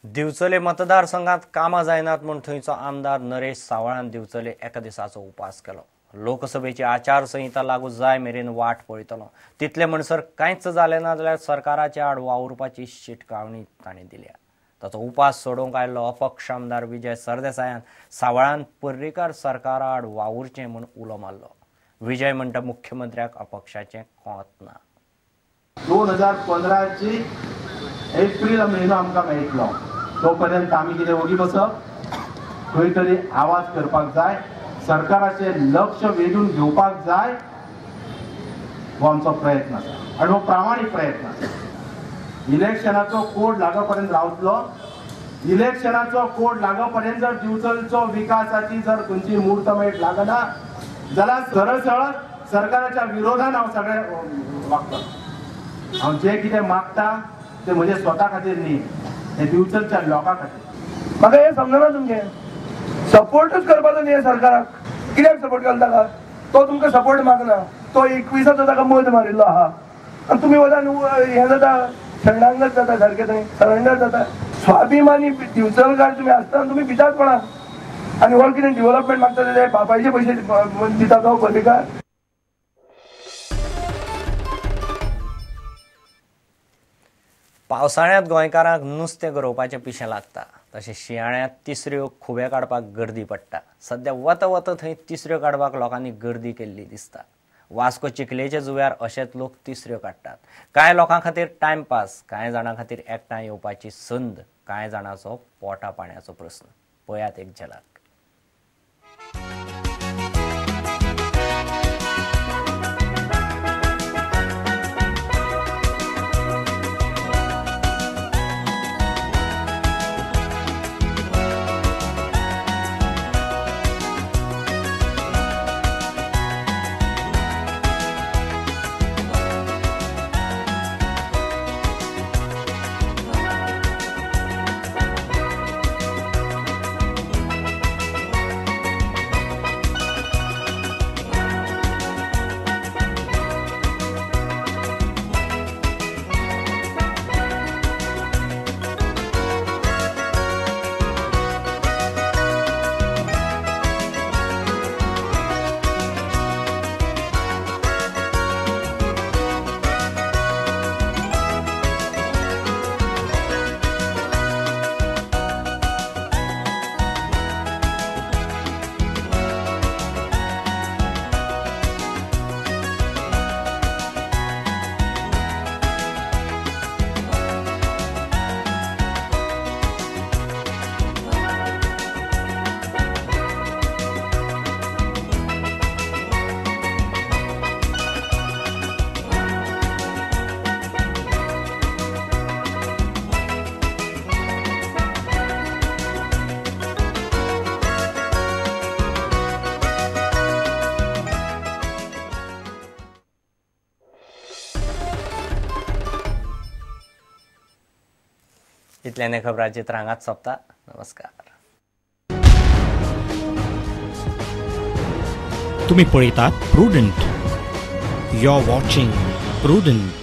दिवचले मतदारसंघात कामां जायनात म्हूण थंयचो आमदार नरेश सावळान दिवचले एका दिसाचो उपास केलो. लोकसभेची आचारसंहिता लागू जाय मेरेन वाट पळयतलो. तितले म्हणसर कांयच जालें ना जाल्यार सरकाराच्या आड वावुरपाची शिटकावणी ताणें दिल्या. ताचो उपास सोडोवंक आयिल्लो अपक्ष आमदार विजय सरदेसायान सावळान पर्रीकार सरकारा आड वावुरचें म्हूण उलो मारलो. विजय म्हणटा मुख्यमंत्र्याक अपक्षाचें कोंत ना. 2015 एप्रील म्हयनो आमकां मेळटलो तो पर्यंत आमी कितें ओगी बसप? खंय तरी आवाज करपाक जाय, सरकाराचें लक्ष वेधून घेवपाक जाय. हो आमचो प्रयत्न आसा आनी हो प्रामाणीक प्रयत्न आसा. इलेक्शनाचो कोड लागपर्यंत रावतलो. इलेक्शनाचो कोड लागपर्यंत जर दिवचलचो विकासाची जर खंयची मुहूर्तमेढ लागना जाल्यार सरळ सरळ सरकाराच्या विरोधान हांव सगळें वागतलो. हांव जें कितें मागता तें म्हजे स्वता खातीर न्ही, हें दिवचलच्या लोकां खातीर. म्हाका हें समजना, तुमचें सपोर्टूच करपाचो न्ही सरकाराक. कित्याक सपोर्ट घालता का? तो तुमकां सपोर्ट मागना, तो 21 ताका मत मारिल्लो आहा आनी तुमी वता हें जाता, शरणांगत जाता, सारकें थंय सरेंडर जाता. स्वाभिमानी दिवचलकार तुमी आसतना तुमी भितात कोणाक आनी हो कितें डेव्हलपमेंट मागता ते बापायचे पयशे दिता तो पर्रीकार. पावसाळ्यांत गोंयकारांक नुस्तें गरोवपाचें पिशें लागता, तशें शिंयाळ्यांत तिसऱ्यो खुबे काडपाक गर्दी पडटा. सद्या वता वता थंय तिसऱ्यो काडपाक लोकांनी गर्दी केल्ली दिसता. वास्को चिखलेच्या जुव्यार अशेंच लोक तिसऱ्यो काडटात. कांय लोकां खातीर टायमपास, कांय जाणां खातीर एकठांय येवपाची संद, कांय जाणांचो पोटा पाण्याचो प्रस्न. पळयात एक झलक. इतल्याने खबरांचित्र हांगाच सोंपता. नमस्कार. तुम्ही पळयतात Prudent. You are watching Prudent.